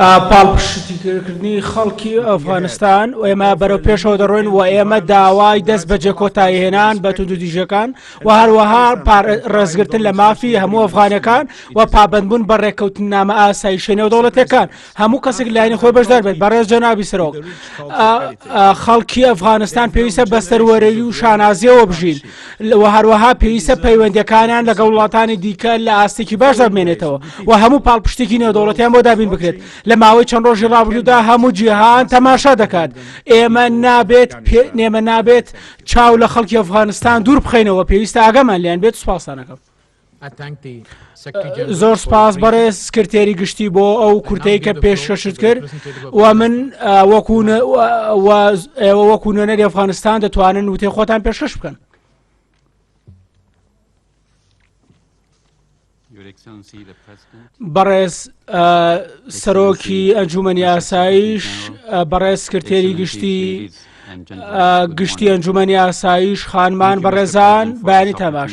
پاڵپشتیکردنی خەڵکی ئەفغانستان و ئێمە بەرەو پێشەوە دەڕۆین و ئێمە داوای دەست بەجێ کۆتاییهێنان بە توندوتیژیەکان و هەروەها ڕێزگرتن لە مافی هەموو ئەفغانەکان و پابەندبوون بە ڕێککەوتننامە ئاسایشە نێودەوڵەتیەکان هەموو کەسێک لایەنی خۆی بەشدار بێت بەڕێز جەنابی سەرۆک خەڵکی ئەفغانستان پێویستە بە سەروەری و شانازیەوە بژین و هەروەها پێویستە پەیوەندیەکانیان لەگەڵ وڵاتانی دیکە لە ئاستێکی باشدا بمێنێتەوە و هەموو پاڵپشتێکی نێودەوڵەتیان بۆ دابین بکرێت لە ماوەی چەند ڕۆژی ڕابردوودا هەموو جیهان تەماشا دەکات ئێمە نابێت نێمە نابێت چاو لە خەڵکی ئەفغانستان دوور بخەینەوە پێویستە ئاگامان لیان بێت سوپاسانەکەم. زۆر سپاس بەڕێز سکرتێری گشتی بۆ ئەو کورتەی کە پێشکەشت کرد و من وەکو ئێوە وەکو نوێنەری ئەفغانستان دەتوانن وتەی خۆتان پێشکەش بکەن. بەڕێز سەرۆکی ئەنجومەنی ئاسایش بەڕێز سکرتێری گشتی گشتی ئەنجومەنی ئاسایش خانمان بەڕێزان بەیانیتان باش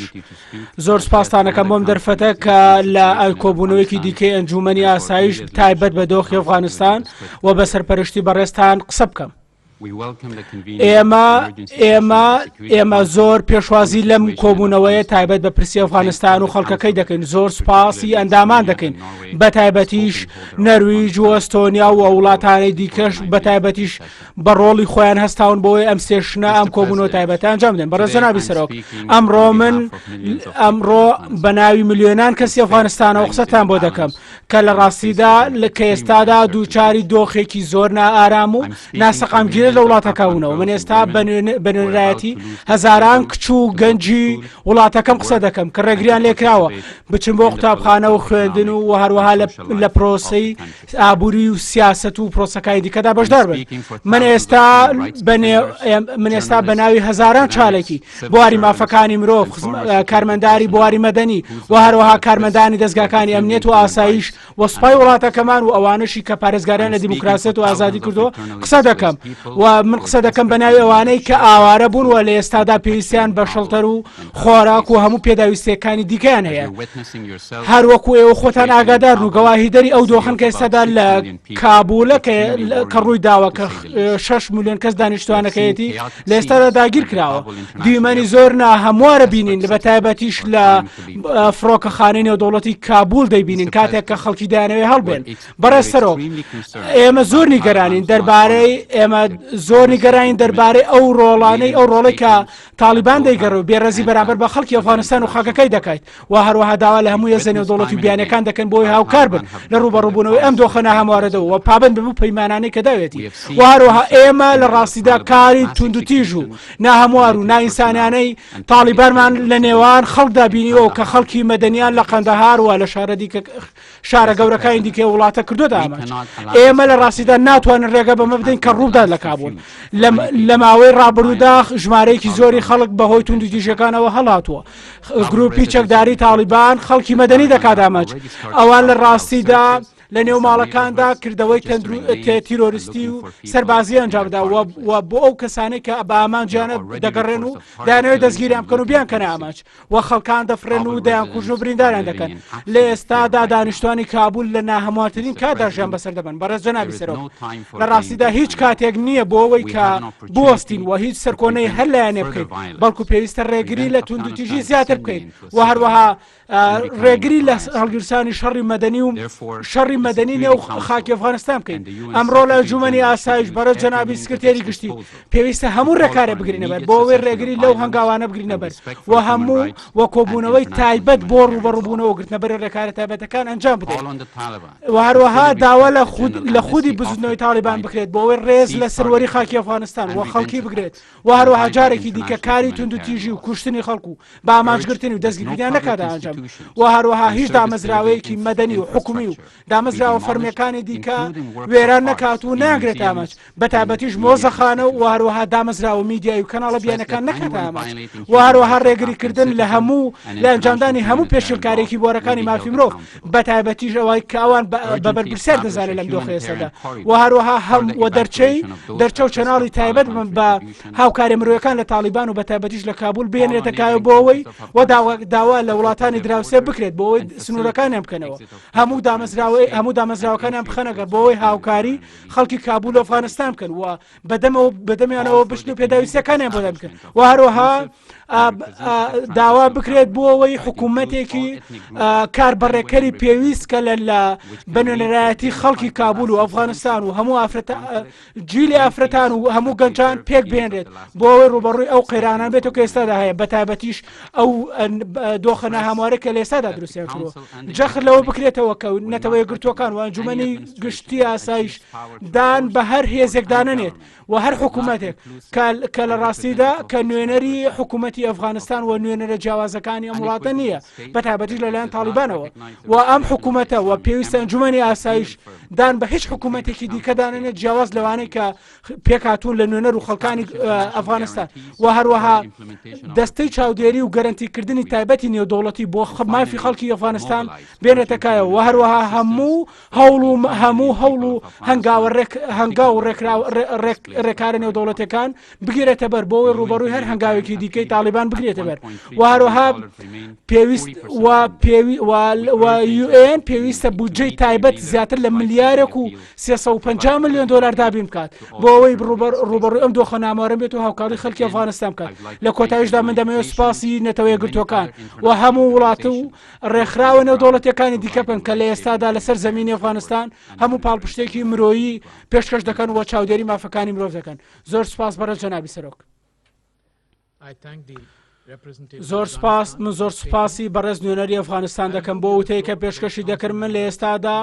زۆر سپاستانەکەم بۆم دەرفەتە کە لە کۆبوونەوەیەکی دیکەی ئەنجومەنی ئاسایش تایبەت بە دۆخی ئەفغانستان و بە سەرپەرشتی بەڕێزتان قسە بکەم. ئێمە ئێمە ئێمە زۆر پێشوازی لەم کۆبوونەوەیە تایبەت بە پرسی ئەفغانستان و خەڵکەکەی دەکەین زۆر سوپاسی ئەندامان دەکەین بە تایبەتیش نەرویج و ئەستۆنیا و وڵاتانی دیکەش بە تایبەتیش بە ڕۆڵی خۆیان هەستاون بۆی ئەم session ە ئەم کۆبوونەوە تایبەتە ئەنجام بدەن بەڕێز جەنابی سەرۆک ئەمڕۆ من ئەمڕۆ بە ناوی ملیۆنان کەسی ئەفغانستانەوە قسەتان بۆ دەکەم کە لە ڕاستیدا لە کە ئێستادا دووچاری دۆخێکی زۆر نائارام و ناسەقامگیرە لە وڵاتەکە بوونەوە من ئێستا بە نوێنەرایەتی هەزاران کچ و گەنجی وڵاتەکەم قسە دەکەم کە ڕێگریان لێکراوە بچن بۆ قوتابخانە و خوێندن و هەروەها لە پرۆسەی ئابووری و سیاست و پرۆسەکانی دیکەدا بەشدار بن من ئێستا من ئێستا بە ناوی هەزاران چاالکی بواری مافەکانی مرۆڤ کارمەنداری بواری مەدەنی و هەروەها کارمەندانی دەستگاکانی ئەمنیەت و ئاسایش و سوپای وڵاتەکەمان و ئەوانەشی کە پارێزگاریان لە دیموکراسیەت و ئازادی کردو قسە دەکەم و من قسە دەکەم بە ناوی ئەوانەی کە ئاوارە بوون و لە ئێستادا پێویستیان بە shelter و خۆراک و هەموو پێداویستیەکانی دیکەیان هەیە هەر وەکو ئێوە خۆتان ئاگادارن و گەواهیدەری ئەو دۆخن کە ئێستادا لە کابولە کە ڕووی داوە کە 6 میلیۆن کەس دانیشتوانەکەیەتی لە ئێستادا داگیر کراوە دیمەنی زۆر ناهەموارە بینین لە بەتایبەتیش لە فڕۆکەخانەی نێودەوڵەتی کابول دەیبینین کاتێک کە خەڵکی دایانەوەی هەڵبێن بەڕێز سەرۆک ئێمە زۆر نیگەرانین دەربارەی ئێمە زۆر نیگەرانین دەربارەی ئەو ڕۆڵانەی ئەو ڕۆڵی کە تاڵیبان دەیگەڕێ و بێڕێزی بەرامبەر بە خەڵکی ئەفغانستان و خاکەکەی دەکات و هەروەها داوا لە هەموو هێزە نێودەوڵەتی و بیانیەکان دەکەن بۆی هاوکار بن لە ڕووبەڕووبوونەوەی ئەم دۆخە ناهەموارەدەوە و پابەند بن بەو پەیمانانەی کە داوێتی و هەروەها ئێمە لە ڕاستیدا کاری توندوتیژ و ناهەموار و نائینسانیانەی تاڵیبانمان لە نێوان خەڵکدا بینیوە کە خەڵکی مەدەنیان لە قەندەهار و لە شارە دیکە شارە گەورەکانی دیکەی وڵاتە کردۆتە ئامانج. ئێمە لە ڕاستیدا ناتوانین ڕێگە بەمە بدەین کە ڕووبدات لە کابول. لە ماوەی ڕابردوودا ژمارەیەکی زۆری خەڵک بەهۆی توندوتیژیەکانەوە هەڵهاتووە. گروپی چەکداری تاڵیبان خەڵکی مەدەنی دەکات ئامانج. ئەوان لە ڕاستیدا لە نێو ماڵەکاندا کردەوەی تیرۆریستی و سەربازی ئەنجامدا و بۆ ئەو کەسانەی کە بە ئامانجیانە دەگەڕێن و دەیانەوێت دەستگیریان بکەن و بیانکەنە ئامانج. و خەڵکان دەفڕێن و دەیانکوژن و برینداریان دەکەن. لە ئێستادا دانیشتوانی کابول لە ناهەموارترین کاتدا ژیان بەسەر دەبەن. بەڕێز جەنابی سەرۆک، لە ڕاستیدا هیچ کاتێک نییە بۆ ئەوەی کە بوەستین و هیچ سەرکۆنەی هەر لایەنێ بکەین، بەڵکو پێویستە ڕێگری لە توندوتیژی زیاتر بکەین و هەروەها ڕێگری لە هەڵگیرسانی شەڕی مەدەنی و شەڕی مەدەنی نێو خاکی ئەفغانستان بکەین. ئەمڕۆ لە ئەنجوومەنی ئاسایش بەڕێز جەنابی سکرتێری گشتی پێویستە هەموو ڕێکارێ بگرینەبەر بۆ ئەوەی ڕێگری لەو هەنگاوانە بگرینەبەر و هەموو و کۆبوونەوەی تایبەت بۆ ڕووبەڕووبوونەوە گرتنەبەری ڕێکارە تایبەتەکان ئەنجام بدەین و هەروەها داوا لە خود لە خودی بزوتنەوەی تاڵیبان بکرێت بۆ ئەوەی ڕێز لە سەروەری خاکی ئەفغانستان و خەڵکی بگرێت و هەروەها جارێکی دیکە کاری توندوتیژی و کوشتنی خەڵک و بە ئامانجگرتنی و دەستگیرکردنیان نەکاتە ئەنجام و هەروەها هیچ دامەزراوەیەکی مەدەنی و حکومی و دامەزراوە فەرمیەکانی دیکە وێران نەکات و ناگرێت ئامانج بەتایبەتیش مۆزەخانە و هەروەها دامەزراوە میدیایی و کەناڵە بیانەکان نەکاتە ئامانج و هەروەها ڕێگریکردن لە هەموو لە ئەنجامدانی هەموو پێشێلکارییەکی بوارەکانی مافی مرۆڤ بەتایبەتیش ئەوەی کە ئەوان بە بەرپرسیار دەزانێت لەم دۆخە ئێستادا و هەروەها هەم و دەرچەی دەرچە و چەناڵی تایبەت بە هاوکاری مرۆیەکان لە تاڵیبان و بەتایبەتیش لە کابول بهێنرێتە کایە بۆ ئەوەی و داوا لە وڵاتانی درا. دراوسێ بکرێت بۆ ئەوەی سنوورەکانیان بکەنەوە هەموو دامەزراوەی هەموو دامەزراوەکانیان بخەنەگەڕ بۆ ئەوەی هاوکاری خەڵکی کابول و ئەفغانستان بکەن و بەدەمەوە بەدەمیانەوە بچن و پێداویستیەکانیان بۆ دابین بکەن و هەروەها داوا بکرێت بۆ ئەوەی حکوومەتێکی کار بەڕێکەری پێویست کە لە لە بەنوێنەرایەتی خەڵکی کابول و ئەفغانستان و هەموو ئافرەتە جیلی ئافرەتان و هەموو گەنجان پێک بێنرێت بۆ ئەوەی ڕوبەڕووی ئەو قەیرانان بێتەوە کە ئێستادا هەیە بە تایبەتیش ئەو دۆخە ناهەموارە کە لە ئێستادا دروستیان کردووە جەخت لەوە بکرێتەوە کە نەتەوە یەکگرتووەکان و ئەنجومەنی گشتی ئاسایش دان بە هەر هێزێک دانەنێت و هەر حکوومەتێک کە لە ڕاستیدا کە نوێنەری حکوومەتی ئەفغانستان و نوێنەرە جیاوازەکانی ئەم وڵاتە نییە بە تایبەتیش لەلایەن تاڵیبانەوە و ئەم حکوومەتە و پێویستە ئەنجومەنی ئاسایش دان بە هیچ حکوومەتێکی دیکە دانەنێت جیاواز لەوانەی کە پێکهاتوون لە نوێنەر و خەڵکانی ئەفغانستان و هەروەها دەستەی چاودێری و گەرەنتیکردنی تایبەتی نێودەوڵەتی بۆ مافی خەڵکی ئەفغانستان بێنێتە کایەوە و هەروەها هەموو هەوڵ و هەموو هەوڵ و هەنگاوە هەنگاو و ڕێکارە نێودەوڵەتەکان بگیرێتە بەر بۆ ئەوەی ڕووبەڕووی هەر هەنگاوێکی دیکەی تاڵیبان بگرێتە بەر و هەروەها پێویست و پێوی و UN پێویستە بودجەی تایبەت زیاتر لە ملیارێک و 350 میلیۆن دلار دابین بکات بۆ ئەوەی ڕووبەڕووی ئەم دۆخە نامۆرە بێت و هاوکاری خەڵکی ئەفغانستان بکات لە کۆتاییشدا من دەمەوێت سوپاسی نەتەوە یەکگرتووەکان و هەموو وڵات و ڕێکخراوە نێودەوڵەتیەکانی دیکە بکەن کە لە ئێستادا لەسەر زەمینی ئەفغانستان هەموو پاڵپشتێکی مرۆیی پێشکەش دەکەن و چاودێری مافەکانی مرۆڤ دەکەن زۆر سوپاس بەڕێز جەنابی سەرۆک. زۆر سپاس من زۆر سوپاسی بەڕێز نوێنەری ئەفغانستان دەکەم بۆ وتەی کە پێشکەشی دەکرد من لە ئێستادا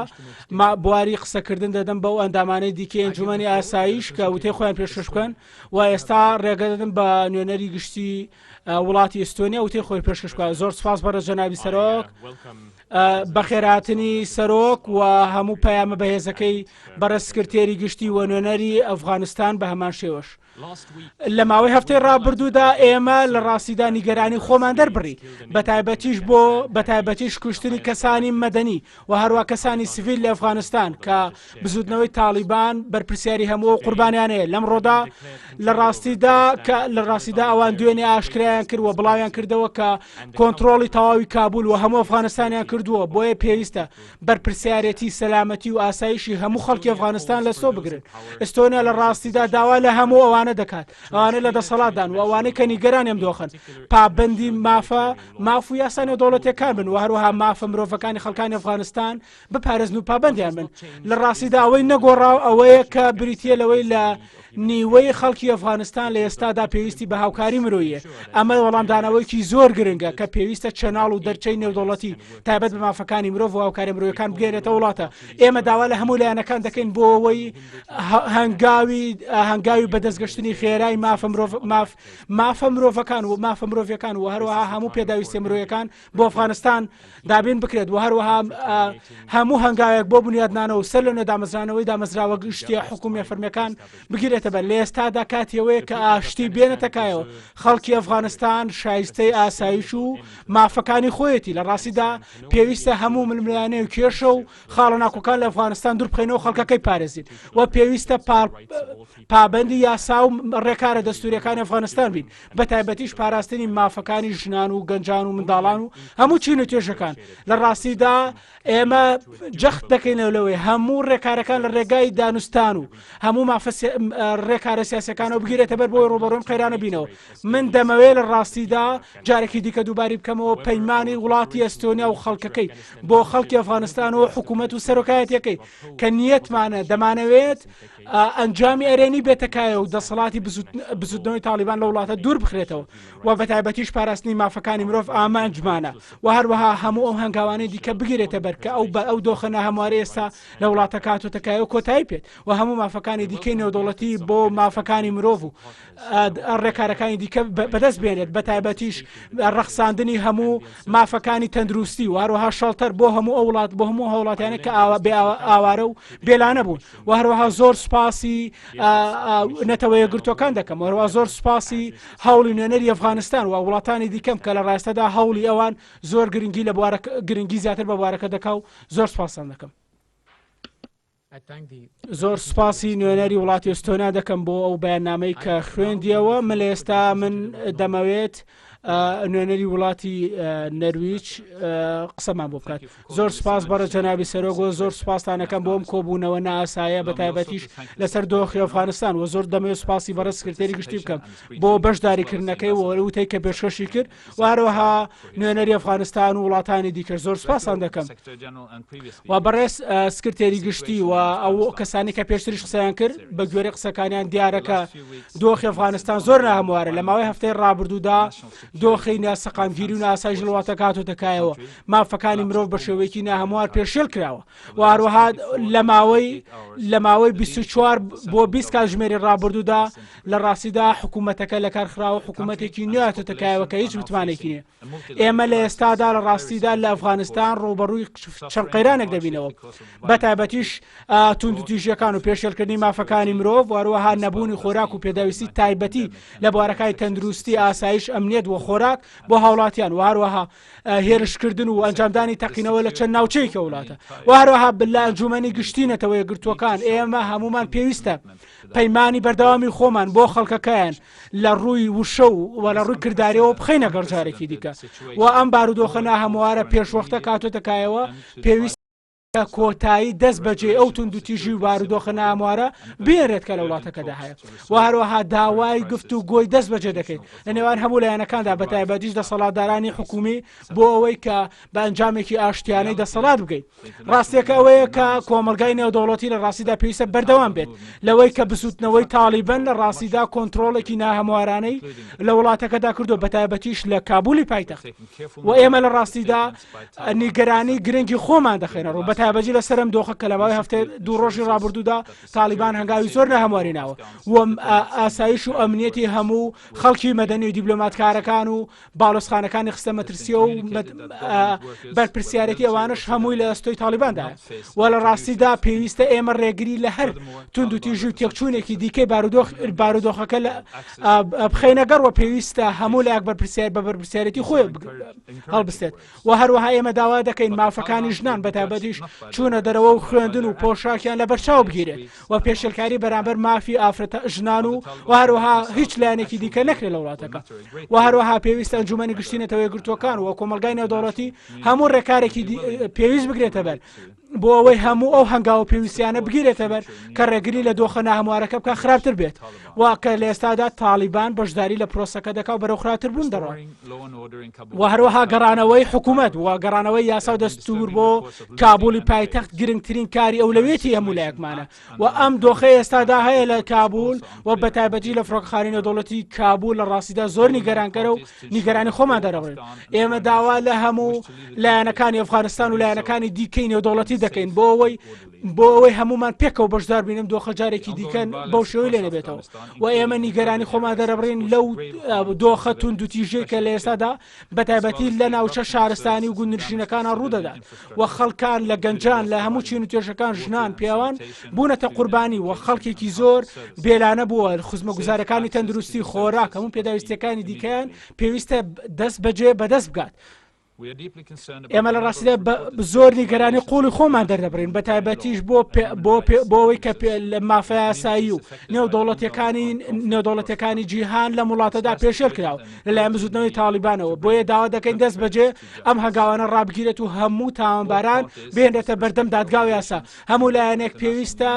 ما بواری قسەکردن دەدەم بەو ئەندامانەی دیکە ئەنجومەنی ئاسایش کە وتەی خۆیان پێشکەش بکەن و ئێستا ڕێگە دەدەم بە نوێنەری گشتی وڵاتی ئیستۆنیا وتەی خۆی پێشکەش بکات زۆر سپاس بەڕێز جەنابی سەرۆک بەخێرهاتنی سەرۆک و هەموو پەیامە بەهێزەکەی بەڕێز سکرتێری گشتی و نوێنەری ئەفغانستان بە هەمان شێوەش. لە ماوەی هەفتەی ڕابردوودا ئێمە لە ڕاستیدا نیگەرانی خۆمان دەربڕی بە تایبەتیش بۆ بە تایبەتیش کوشتنی کەسانی مەدەنی و هەروە کەسانی سڤیل لە ئەفغانستان کە بزوتنەوەی تاڵیبان بەرپرسیاری هەموو ئەو قوربانیانەیە لەمڕۆدا لە ڕاستیدا کە لە ڕاستیدا ئەوان دوێنێ ئاشکرایان کرد و بڵاویان کردەوە کە کۆنترۆڵی تەواوی کابول و هەموو ئەفغانستانیان کردووە بۆیە پێویستە بەرپرسیارێتی سەلامەتی و ئاسایشی هەموو خەڵکی ئەفغانستان لەستۆ بگرن ئەستۆنیا لە ڕاستیدا داوا لە هەموو ئەوانە دەکات ئەوانە لە دەسەڵاتدان و ئەوانەی کە نیگەران ئەم دۆخن پابندی مافە ماف و یاسا نێودەوڵەتیەکان بن و هەروەها مافە مرۆڤەکانی خەڵکانی ئەفغانستان بپارێزن و پابەندیان بن لە ڕاستیدا ئەوەی نەگۆڕاو ئەوەیە کە بریتە لەوەی لە نیوەی خەڵکی ئەفغانستان لە ئێستادا پێویستی بە هاوکاری مرۆیە ئەمە وەڵامدانەوەیکی زۆر گرنگە کە پێویستە channel و دەرچەی نێودەوڵەتی تایبەت بە مافەکانی مرۆڤ و هاوکاری مرۆیەکان بگەێنێتە وڵاتە ئێمە داوا لە هەموو لایەنەکان دەکەین بۆ ئەوەی هەنگاوی هەنگاوی بەدەستگەشتنی خێرای مافە مرۆڤ ماف مافە مرۆڤەکان و مافە مرۆڤەکان و هەروەها هەموو پێداویستە مرۆیەکان بۆ ئەفغانستان دابین بکرێت و هەروەها هەموو هەنگاوێک بۆ بنیادنانەوە و سەر لە نوێ دامەزرانەوەی دامەزراوە گشتیە حکومیە فەرمیەکان بگیرێتە بەر لە ئێستادا کاتیەوەیە کە ئاشتی بێنێتە کایەوە خەڵکی ئەفغانستان شایستەی ئاسایش و مافەکانی خۆیەتی لە ڕاستیدا پێویستە هەموو ململانێ و کێشە و خاڵە ناکۆکان لە ئەفغانستان دوور بخەینەوە خەڵکەکەی پارێزین و پێویستە پابەندی یاسا و ڕێکارە دەستوریەکانی ئەفغانستان بین بەتایبەتیش پاراستنی مافەکانی ژنان و گەنجان و منداڵان و هەموو چین و توێژەکان لە ڕاستیدا ئێمە جەخت دەکەینەوە لەوەی هەموو ڕێکارەکان لە ڕێگای دانوستان و هەموو مافە ڕێکارە سیاسەکانەوە بگیرێتە بەر بۆی ڕوبەڕووی قەیرانە بینەوە من دەمەوێت لە ڕاستیدا جارێکی دیکە دووباری بکەمەوە پەیمانی وڵاتی ئەستۆنیا و خەڵکەکەی بۆ خەڵکی ئەفغانستان و حکوومەت و سەرۆکایەتەکەی کە نیەتمانە دەمانەوێت ئەنجامی ئەرێنی بێتە کایە و دەسەڵاتی بزوتنەوەی تاڵیبان لە وڵاتە دوور بخرێتەوە و بە تایبەتیش پاراستنی مافەکانی مرۆڤ ئامانجمانە و هەروەها هەموو ئەو هەنگاوانەی دیکە بگیرێتە بەر کە ئەو بە ئەو دۆخە ناهەموارە ئێستا لە وڵاتەکە هاتۆتە کایە و کۆتایی پێت و هەموو مافەکانی دیکەی نێودەوڵەتی بۆ مافەکانی مرۆڤ و ڕێکارەکانی دیکە بەدەست بێنێت بە تایبەتیش ڕەخساندنی هەموو مافەکانی تەندروستی و هەروەها shelter بۆ هەموو ئەو وڵات بۆ هەموو هاوڵاتیانە کە ئاوا بێ ئاوارە و بێلانە بوون و هەروەها زۆر سوپاسی نەتەوە یەکگرتووەکان دەکەم هەروەها زۆر سوپاسی هەوڵی نوێنەری ئەفغانستان و وڵاتانی دیکەم کە لە ڕاستەدا هەوڵی ئەوان زۆر گرنگی لە بوارە گرنگی زیاتر بە بوارەکە دەکا و زۆر سوپاسان دەکەم. زۆر سوپاسی نوێنەری وڵاتی ئەستۆنیا دەکەم بۆ ئەو بەیاننامەی کە خوێندیەوە من لە ئێستا من دەمەوێت. نوێنەری وڵاتی نەرویج قسەمان بۆ بکات. زۆر سپاس بەڕێز جەنابی سەرۆک و زۆر سپاستانەکەم بۆم کۆبوونەوە نائاسایە بە تایبەتیش لەسەر دۆخی ئەفغانستان و زۆر دەمەوێت سپاسی بەڕێز سکرتێری گشتی بکەم بۆ بەشداریکردنەکەی و وتەی کە پێشکەشی کرد و هەروەها نوێنەری ئەفغانستان و وڵاتانی دیکە زۆر سپاسان دەکەم و بەڕێز سکرتێری گشتی و ئەو کەسانی کە پێشتریش قسەیان کرد بە گوێرەی قسەکانیان دیارەکە دۆخی ئەفغانستان زۆر ناهەموارە لە ماوەی هەفتەی ڕابردوودا دۆخی ناسەقامگیری و ناسایش لە وڵاتەکە هاتۆتە کایەوە مافەکانی مرۆڤ بە شێوەیەکی ناهەموار پێشێل کراوە و هەروەها لە ماوەی لە ماوەی 24 بۆ 20 کاتژمێری ڕابردوودا لە ڕاستیدا حکوومەتەکە لە کارخراوە حکوومەتێکی نوێ هاتۆتە کایەوە کە هیچ متمانێکی نییە ئێمە لە ئێستادا لە ڕاستیدا لە ئەفغانستان ڕووبەڕووی چەند قەیرانێک دەبینەوە بە تایبەتیش توندوتیژیەکان و پێشێلکردنی مافەکانی مرۆڤ وەروەها نەبوونی خۆراک و پێداویستی تایبەتی لە بوارەکانی تەندروستی ئاسایش ئەمنیەت و خۆراک بۆ هاوڵاتیان و هەروەها هێرشکردن و ئەنجامدانی تەقینەوە لە چەند ناوچەیەکی وڵاتە و هەروەها لە ئەنجومەنی گشتی نەتەوە یەکگرتووەکان ئێمە هەمومان پێویستە پەیمانی بەردەوامی خۆمان بۆ خەڵکەکەیان لە ڕووی وشە و و لە ڕووی کرداریەوە بخەینە گەڕ جارێکی دیکە و ئەم بارودۆخە ناهەموارە پێشوەختە کاتۆتە کایەوە پێویست کۆتایی دەست بەجێ ئەو توندوتیژی و بارودۆخە ناموارە بێنرێت کە لە وڵاتەکەدا هەیە و هەروەها داوای گفت و گۆی دەست بەجێ دەکەین لە نێوان هەموو لایەنەکاندا بە تایبەتیش دەسەڵاتدارانی حکومی بۆ ئەوەی کە بە ئەنجامێکی ئاشتیانەی دەسەڵات بگەین ڕاستیەکە ئەوەیە کە کۆمەڵگای نێودەوڵەتی لە ڕاستیدا پێویستە بەردەوام بێت لەوەی کە بزوتنەوەی تاڵیبەن لە ڕاستیدا کۆنتترۆڵێکی ناهەموارانەی لە وڵاتەکەدا کردو بە تایبەتیش لە کابولی پایتەخت و ئێمە لە ڕاستیدا نیگەرانی گرنگی خۆمان دەخێنە ڕوو بە تایبەتی لە سەرم دۆخە کە لە ماوەی هەفتەی دوو ڕۆژی ڕابردوودا تاڵیبان هەنگاوی زۆر ناهەمواری ناوە و ئاسایش و ئەمنیەتی هەموو خەڵکی مەدەنی و دیبلۆماتکارەکان و باڵۆزخانەکانی خستە مەترسیەوە و بەرپرسیارێتی ئەوانش هەمووی لە ئەستۆی تاڵیباندایە و لە ڕاستیدا پێویستە ئێمە ڕێگری لە هەر توندوتیژی و تێکچوونێکی دیکەی بارودۆخ بارودۆخەکە لە بخەینە گەڕ و پێویستە هەموو لایەک بەرپرسیار بە بەرپرسیارێتی خۆی هەڵبستێت و هەروەها ئێمە داوا دەکەین مافەکانی ژنان بەتایبەتیش چوونە دەرەوە و خوێندن و پۆشاکیان لەبەرچاو بگیرێت و پێشێلکاری بەرامبەر مافی ئافرەتە ژنان و و هەروەها هیچ لایەنێکی دیکە نەکرێت لە وڵاتەکە و هەروەها پێویستە ئەنجومەنی گشتی نەتەوە یەکگرتووەکان و کۆمەڵگای نێودەوڵەتی هەموو ڕێکارێکی پێویست بگرێتە بەر بۆ ئەوەی هەموو ئەو هەنگاوە پێویستیانە بگیرێتە بەر کە ڕێگری لە دۆخە ناهەموارەکە بکە خراپتر بێت و کە لە ئێستادا تاڵیبان بەشداری لە پرۆسەکە دەکا و بەرەو خراپتر بوون دەڕۆن و هەروەها گەڕانەوەی حکوومەت و گەڕانەوەی یاسا و دەستور بۆ کابولی پایتەخت گرنگترین کاری ئەولەویەتی هەموو لایەکمانە و ئەم دۆخە ئێستادا هەیە لە کابول و بە تایبەتی لە فڕۆکەخانەی نێودەوڵەتی کابول لە ڕاستیدا زۆر نیگەرانکەرە و نیگەرانی خۆمان دەرەبڕین ئێمە داوا لە هەموو لایەنەکانی ئەفغانستان و لایەنەکانی دیکەی نێودەوڵەتی دەکەین بۆ ئەوەی بۆ ئەوەی هەمومان پێکەوە بەشدار بینم دۆخە جارێکی دیکە بەو شێوەی لێ نەبێتەوە و ئێمە نیگەرانی خۆمان دەرەبڕین لەو دۆخە توند و تیژەی کە لە ئێستادا بە تایبەتی لە ناوچە شارستانی و گوندنشینەکانە ڕوودەدات و خەڵکان لە گەنجان لە هەموو چین و توێژەکان ژنان پیاوان بوونەتە قوربانی و خەڵکێکی زۆر بێلانە بووە خزمەگوزارەکانی تەندروستی خۆراک هەموو پێداویستیەکانی دیکەیان پێویستە دەست بەجێ بەدەست بگات. ئێمە لە ڕاستیدا زۆر نیگەرانی قوڵی خۆمان دەردەبڕین بە تایبەتیش بۆ بۆ بۆ ئەوەی کە لە مافە یاسایی و نێودەوڵەتەکانی نێودەوڵەتەکانی جیهان لە وڵاتەدا پێشێل کراوە لەلایەن بزوتنەوەی تاڵیبانەوە بۆیە داوا دەکەین دەست بەجێ ئەم هەنگاوانە ڕابگیرێت و هەموو تاوانباران بێنرێتە بەردەم دادگا و یاسا هەموو لایەنێک پێویستە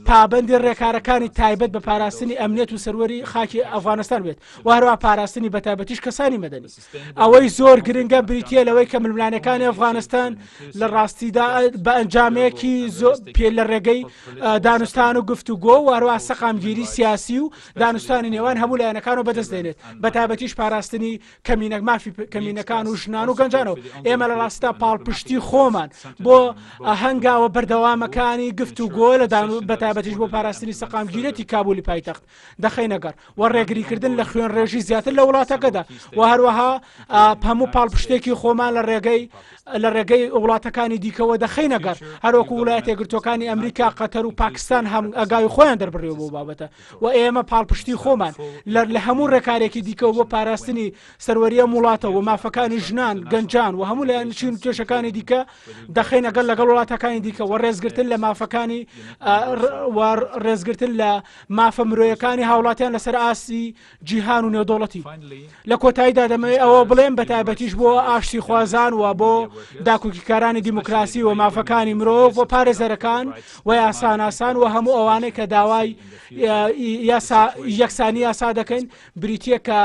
پابندی ڕێکارەکانی تایبەت بە پاراستنی ئەمنیەت و سەروەری خاکی ئەفغانستان بێت و هەروە پاراستنی بەتایبەتیش کەسانی مەدەنی ئەوەی زۆر گرنگە بریتە لەوەی کە ململانەکانی ئەفغانستان لە ڕاستیدا بە ئەنجامێکی پێ لە ڕێگەی دانوستان و گفتوگۆ و هەروە سەقامگیری سیاسی و دانوستانی نێوان هەموو لایەنەکان و بەدەست دێنێت بە تایبەتیش پاراستنی کەمینە مافی کەمینەکان و ژنان و گەنجانەوە ئێمە لە ڕاستدا پاڵپشتی خۆمان بۆ هەنگاوە بەردەوامەکانی گفت و گۆ لە دان بە تایبەتیش بۆ پاراستنی سەقامگیرەتی کابولی پایتەخت دەخەینە گەڕ و ڕێگریکردن لە خوێن ڕێژی زیاتر لە وڵاتەکەدا و هەروەها هەموو پاڵپشتێکی خۆمان لە ڕێگەی. لە ڕێگەی وڵاتەکانی دیکەوە دەخەینە گەڕ، هەروەکو وڵایەتە یەکگرتووەکانی ئەمریکا، قەتەر و پاکستان هەنگاوی خۆیان دەربڕیوە بۆ بابەتە و ئێمە پاڵپشتی خۆمان لە هەموو ڕێکارێکی دیکەوە بۆ پاراستنی سەروەری ئەم وڵاتە و مافەکانی ژنان، گەنجان و هەموو لایەن چین و توێژەکانی دیکە دەخەینە گەڕ لەگەڵ وڵاتەکانی دیکە و ڕێزگرتن لە مافەکانی و ڕێزگرتن لە مافە مرۆیەکانی هاوڵاتیان لەسەر ئاستی جیهان و نێودەوڵەتی. لە کۆتاییدا دەمەوێت ئەوە بڵێم بە تایبەتیش بۆ ئاشتیخوازان و بۆ داکۆکیکارانی دیموکراسی و مافەکانی مرۆڤ و پارێزەرەکان و یاساناسان و هەموو ئەوانەی کە داوای یاسا یەکسانی یاسا دەکەن بریتە کە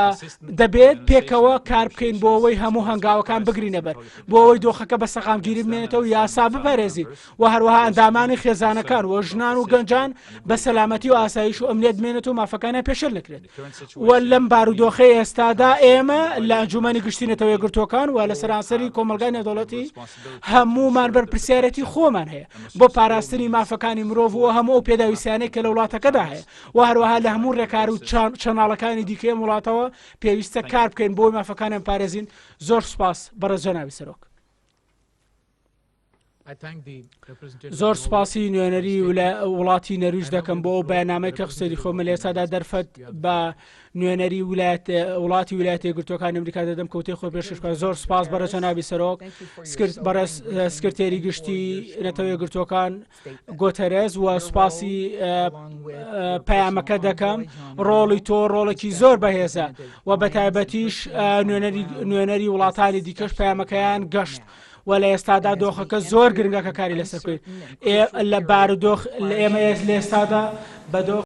دەبێت پێکەوە کار بکەین بۆ ئەوەی هەموو هەنگاوەکان بگرینە بەر بۆ ئەوەی دۆخەکە بە سەقامگیری بمێنێتەوە یاسا بپارێزین و هەروەها ئەندامانی خێزانەکان و ژنان و گەنجان بە سەلامەتی و ئاسایش و ئەمنیەت بمێنێت و مافەکانیان پێشێل نەکرێت و لەم بارودۆخەی ئێستادا ئێمە لە ئەنجومەنی گشتی نەتەوە یەکگرتووەکان و لە سەرانسەری کۆمەڵگای نێودەوڵەتی هەموومان بەرپرسیارێتی خۆمان هەیە بۆ پاراستنی مافەکانی مرۆڤ و هەموو ئەو پێداویستیانەی کە لە وڵاتەکەدا هەیە و هەروەها لە هەموو ڕێکار و چەناڵەکانی دیکەی ئەم وڵاتەوە پێویستە کار بکەین بۆی مافەکانیان پارێزین زۆر سوپاس بەڕێز جەنابی سەرۆک. زۆر سوپاسی نوێنەری وڵاتی نەرویج دەکەم بۆ ئەو بەیاننامەی کە خستەری خۆ من لە ئێستادا دەرفەت بە نوێنەری ولایەت وڵاتی ویلایەتە یەکگرتووەکانی ئەمریکا دەدەم کەوتەی خۆی پێشکەش بکات زۆر سوپاس بەڕێز جەنابی سەرۆک سکرت بەڕێز سکرتێری گشتی نەتەوە یەکگرتووەکان گۆتەرێز و سوپاسی پەیامەکە دەکەم ڕۆڵی تۆ ڕۆڵێکی زۆر بەهێزە و بە تایبەتیش نوێنەری وڵاتانی دیکەش پەیامەکەیان گەشت و لە ئێستادا دۆخەکە زۆر گرنگە کە کاری لەسەر بکەین لە بارودۆخ لە ئێمە لە ئێستادا بە دۆخ.